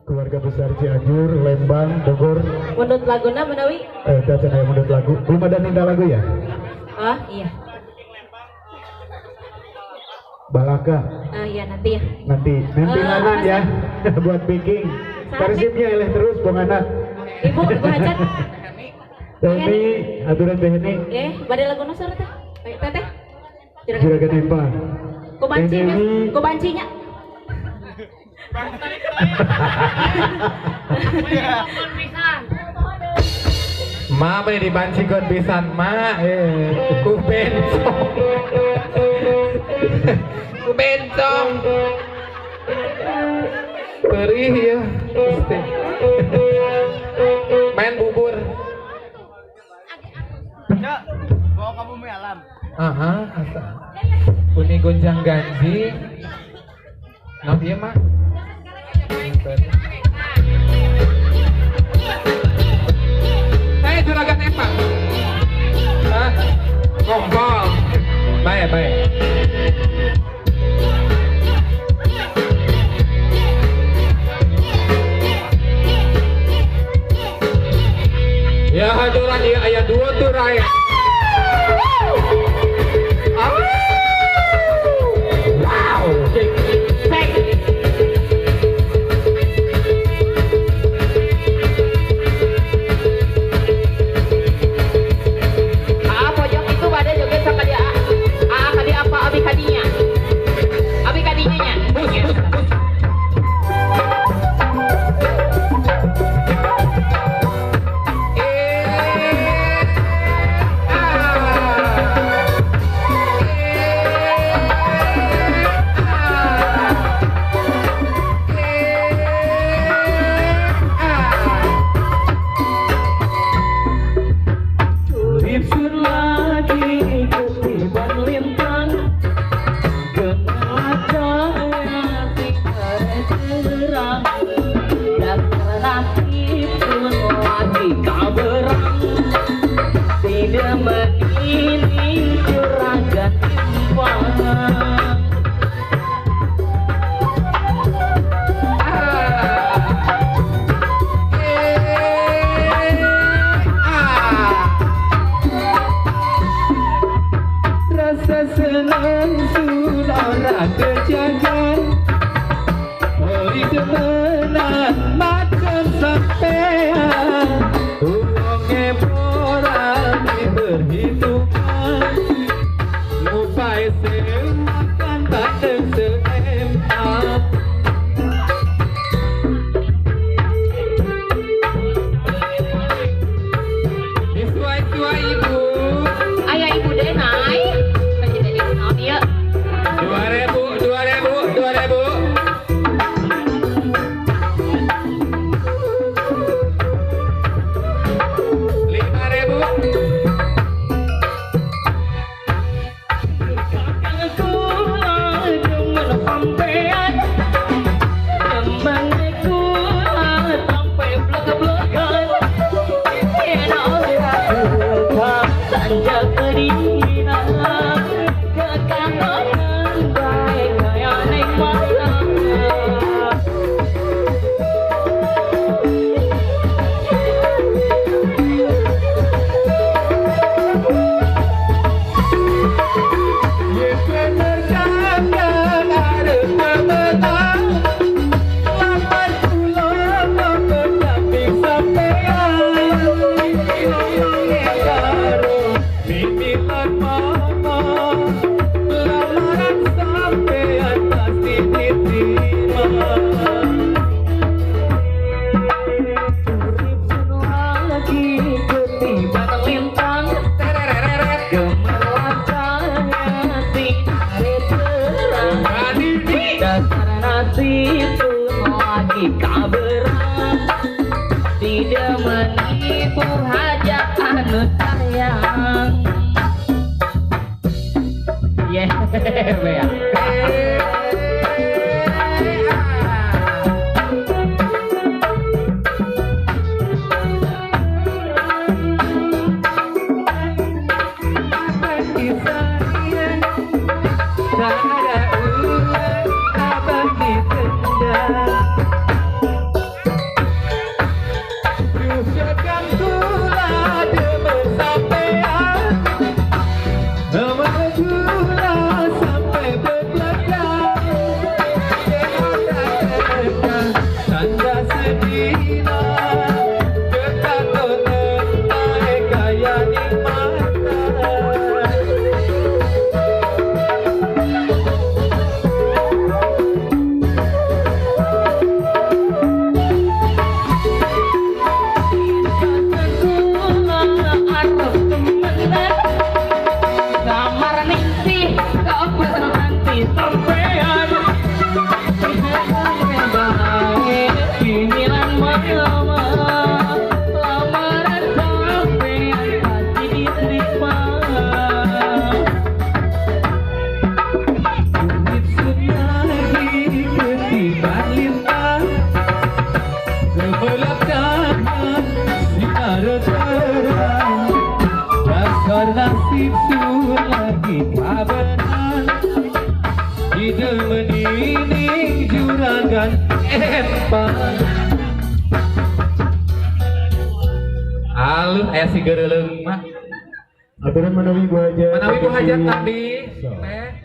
Keluarga besar Cianjur, Lembang, Bogor. Mundut laguna menawi? Caca aya mundut lagu. Belum ada minta lagu ya? Ah, iya. Balaka. Ah, iya nanti ya. Nanti, nanti nanan ya buat picking. Persibnya eleh terus bong anak. Ibu, Ibu Hajat. Teh aturan Teh Heni. Bade lagu nu teh? Teteh. Juragan Empang. Ku banci, ku bancinya. Ma meni dibancikeun pisan ma ku bencong. Ku bencong. Perih ya. Main bubur. Ya, bawa ke bumi alam. Aha, asa. Uni gonjang ganji. Nah, ieu mah. Saya Juragan Empang. Hah? Ngompol. Baik, baik. Ya haduran ieu aya dua tuh raya. Wow. Dasar nasi pun lagi kaberat tidak menipu hajat anu sayang. Yeah, ya. Aluh aya si geureuleung mah. Aturan manawi Bu Hajat. Manawi Bu Hajat abdi. Teh.